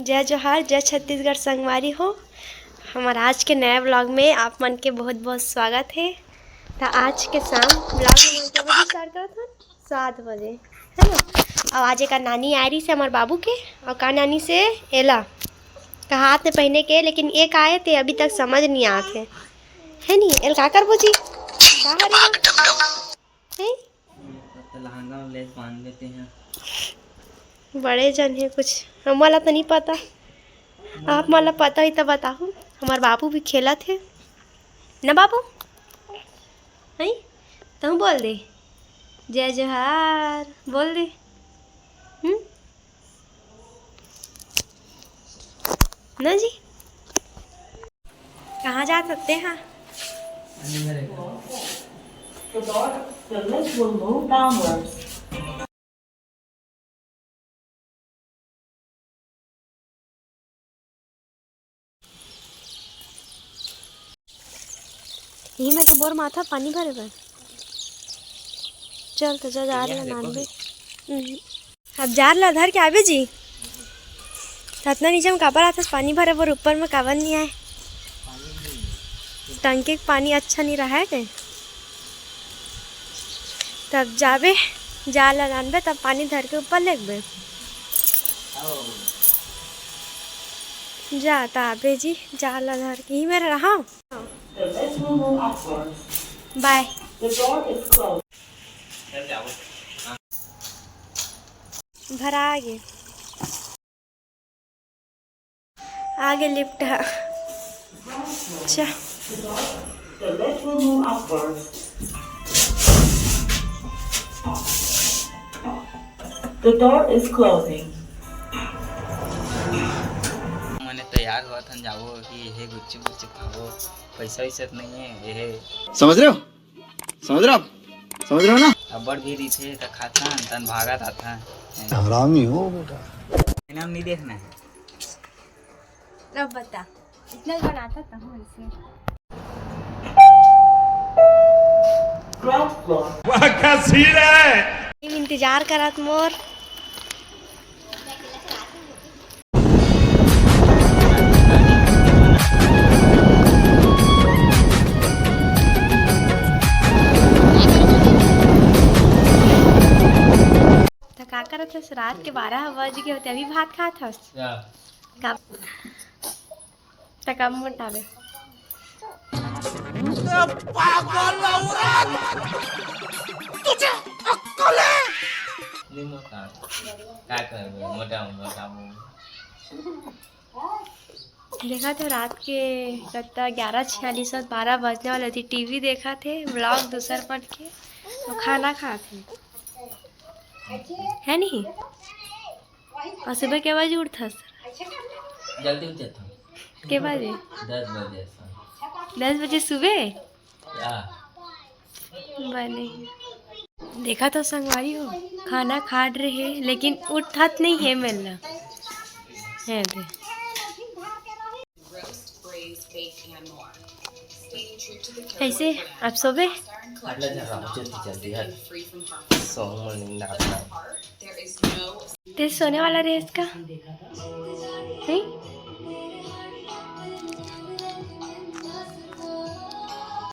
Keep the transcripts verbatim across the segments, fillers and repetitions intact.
जय जोहार, जय छत्तीसगढ़ संगवारी हो। हमर आज के नया vlog में आप मन के बहुत बहुत स्वागत हे। त आज के शाम vlog में के बजे start करत हन? सात बजे, है ना? अउ आज एकर नानी आय रहिस हे हमर बाबू के, अउ का नानी से एला का हाथ में पहिने के, लेकिन एक आय ते अभी तक समझ नहीं आत हे, है नी? एल का करबो जी? का हरे? हैं? लहंगा में lace बांध लेते हैं। बड़े जन हे कुछ, हमला तो नहीं पता, आप मन ला पता ही तो बताहू। हमार बाबू भी खेलत हे ना बाबू, हैं? तहूँ बोल दे, जय जोहार बोल दे। हम्म, ना जी, कहाँ जात हस तेहा? The dot, the lid will move downwards. इही में तो बोर माथा पानी भरे बर। चल तो जा, जा रे, देखो नान दे। हम्म। अब जार ला धर के आबे जी। अतना नीचे में काबर आथस पानी भरे बर, ऊपर में काबर नहीं आए? टंकी के पानी अच्छा नहीं रहा है के? तब जाबे, जार ला लानबे, तब पानी धर के ऊपर लेगबे। जा त आबे जी, जार ला धर के ही मेरा रहा। बाय। भरा आगे। आगे लिफ्ट है। अच्छा। The door is closing. मने तैयार होवत हन, जाबो कि एहे गुपचुप गुपचुप खाबो, पैसा वैसा तो नहीं है, एहे। समझ रहे हो? समझ रहे हो आप? समझ रहे हो ना? अब्बड़ भी रहिथे त खाथन, तन भागत आथन। हरामी हो बेटा। नाम नहीं देखना है। अब बता, इतना बनाता था हम ऐसे। Ground floor. वाह, क्या सीन है। इंतजार करत मोर। त का करत हस? रात के बारह बज गए होते, अभी भात खात हस? का? त कब मोटाबे? पागल औरत, तुझे अक्कल है? नहीं मोटा, का करबे? मोटा, मोटा। देखा थे रात के कत्ता ग्यारह छियालीस और बारह बजने वाले थी। टीवी देखा थे, vlog दूसर पट के, तो खाना खा थे, है नहीं? और सुबह के बजे उठथस? जल्दी उठ जाता हूँ। के बजे? दस बजे से। दस बजे सुबह? या। बने। देखा तो संगवारी हो, खाना खात रहे, लेकिन उठत नहीं है मेला। है दे। कैसे? आप सोबे? अगला जगह जल्दी जल्दी हट। सो मन नींद आता है। ते सोने वाला रहे इसका, नहीं?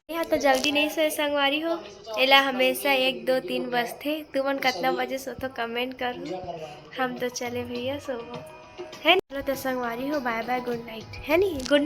यहाँ तो जल्दी नहीं सोए संगवारी हो, एला हमेशा एक दो तीन बजथे। तुमन कतना बजे सोथो comment करो, हम तो चले भैया सोबो, है ना? चलो तो संगवारी हो, bye bye, good night, है नी? Good night।